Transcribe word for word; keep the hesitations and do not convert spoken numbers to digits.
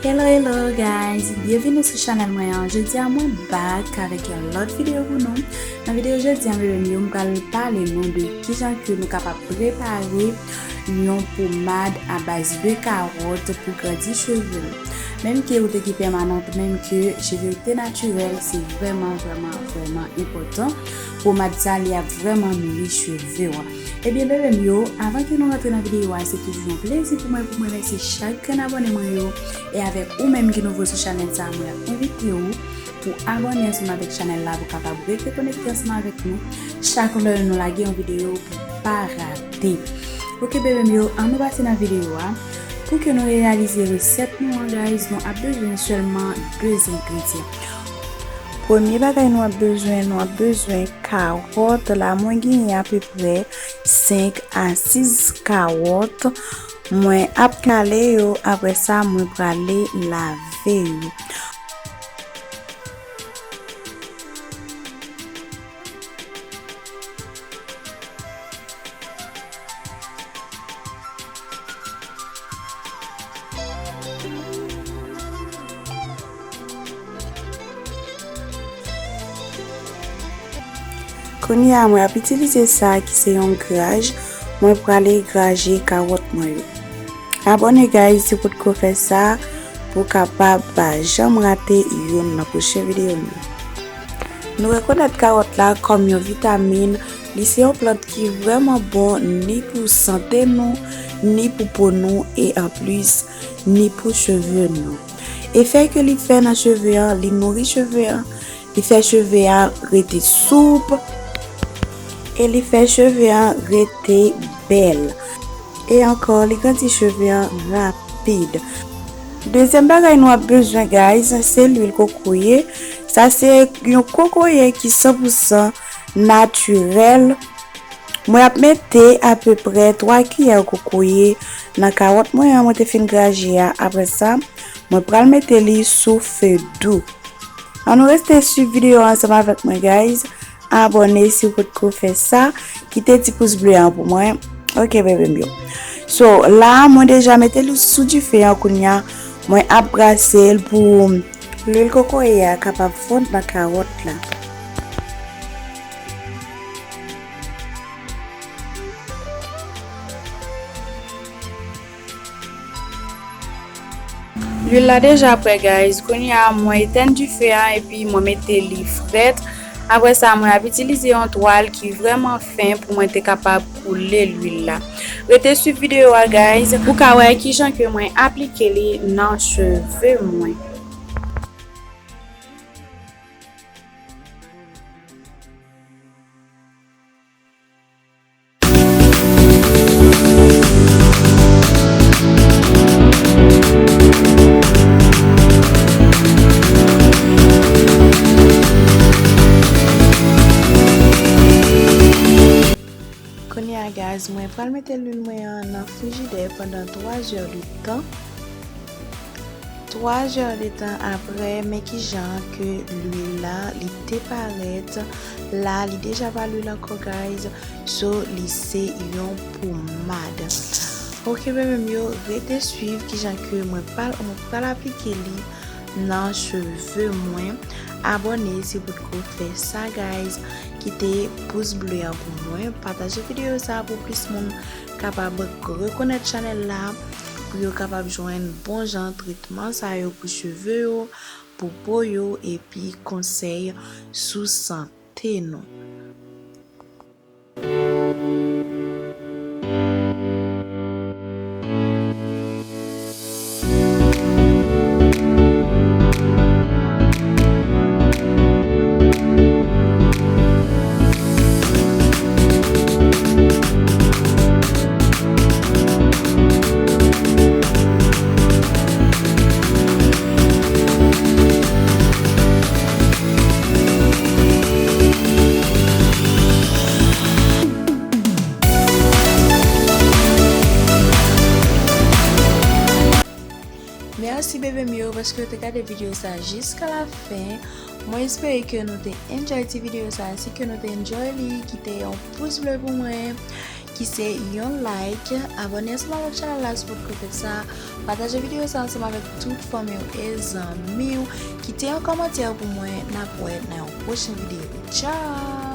Hello, hello guys, byenvini sou chanèl mwen an. Jodi a mwen back avèk yon lòt videyo pou nou. Nan videyo jodi a, bebe m yo, m pral pale nou de kijan ke nou kapab prepare yon pomad a baz de kawòt pou grandi cheve nou. Menm ke ou te gen pèmanant, menm ke cheve ou te natirèl, se vrèman, vrèman, vrèman enpòtan. Pomad sa, li ap vrèman nouri cheve w. Ebyen, bebe m yo, avan ke nou rantre nan videyo a, se toujou yon plezi pou mwen, pou mwen remèsye chak grenn abòne mwen yo. E avèk ou menm ki nouvo sou chanèl sa, mwen ap envite ou pou abòne ansanm avèk chanèl la, pou kapab rete konekte ansanm avèk nou. Chak lè nou lage yon videyo, pou pa rate. Ok, bebe m yo, ann nou pase nan videyo a. Pou ke nou reyalize resèt nou an, guys, nou ap bezwen sèlman de engredyan. Premye bagay nou ap bezwen, nou ap bezwen kawòt. La, mwen genyen apeprè senk a sis kawòt. Mwen ap kale yo, apre sa, mwen prale lave yo. Kounye a, mwen ap itilize sa ki se yon graj. Mwen prale graje kawòt mwen yo. Abòne, guys, si w potko fè sa, pou w kapab pa janm rate youn nan pwochen videyo nou. Nou rekonèt kawòt la kòm yon vitamin. Li se yon plant ki vrèman bon ni pou sante nou, ni pou po nou, e anplis, ni pou cheve nou. Efè ke li fè nan cheve an, li nouri cheve an, li fè cheve a rete soup, e li fè cheve an rete bèl. E ankò, li grandi cheve an rapid. Dezyèm bagay nou ap bezwen, guys, se lwil kokoye. Sa se yon kokoye ki san pou san natirèl. Mwen ap mete apeprè twa kiyè kokoye nan kawòt mwen an, mwen te fin graje a. Apre sa, mwen pral mete li sou fe dou. Ann nou rete swiv videyo a ansanm avèk mwen, guys. Abòne si w potko fè sa. Kite ti pous ble an pou mwen. Ok, bebe m yo. So, la, mwen deja mete li sou dife an kounye a. Mwen ap brase l pou lwil kokoye a kapab fonn nan kawòt la. Lwil la deja prè, guys. Kounye a, mwen etenn dife a epi mwen mete li frèt. Apre sa, mwen ap itilize yon twal ki vrèman fen pou mwen te kapab koule lwil la. Rete swiv videyo a, guys, pou ka wè kijan ke mwen aplike li nan cheve mwen. Kounye a, guys, mwen pral mete lwil mwen an nan frijidè pandan twa zè de tan. Twa zè de tan apre, men kijan ke lwil la, li te parèt. La, li deja pa lwil ankò, guys. So, li se yon pomad. Ok, bebe m yo, rete swiv kijan ke mwen pral, mwen pral aplike li nan cheve mwen. Abòne si w potko fè sa, guys. Kite pous ble an pou mwen. Pataje videyo sa pou plis moun kapab rekonèt chanèl la, pou yo kapab jwenn bon jan tretman sa yo pou cheve yo, pou po yo, epi konsèy sou sante nou. Mèsi bebe m yo paske w te gade videyo sa jiska la fen. Mwen espere ke nou te enjoy ti videyo sa. Si ke nou te enjoy li, kite yon pous ble pou mwen. Kise yon like, abòne ansanm avèk chanèl la si w potko fè sa, pataje videyo sa ansanm avèk tout fanmi w e zanmi w, kite yon kòmantè pou mwen, n ap wè nan yon pwochen videyo. Tchao!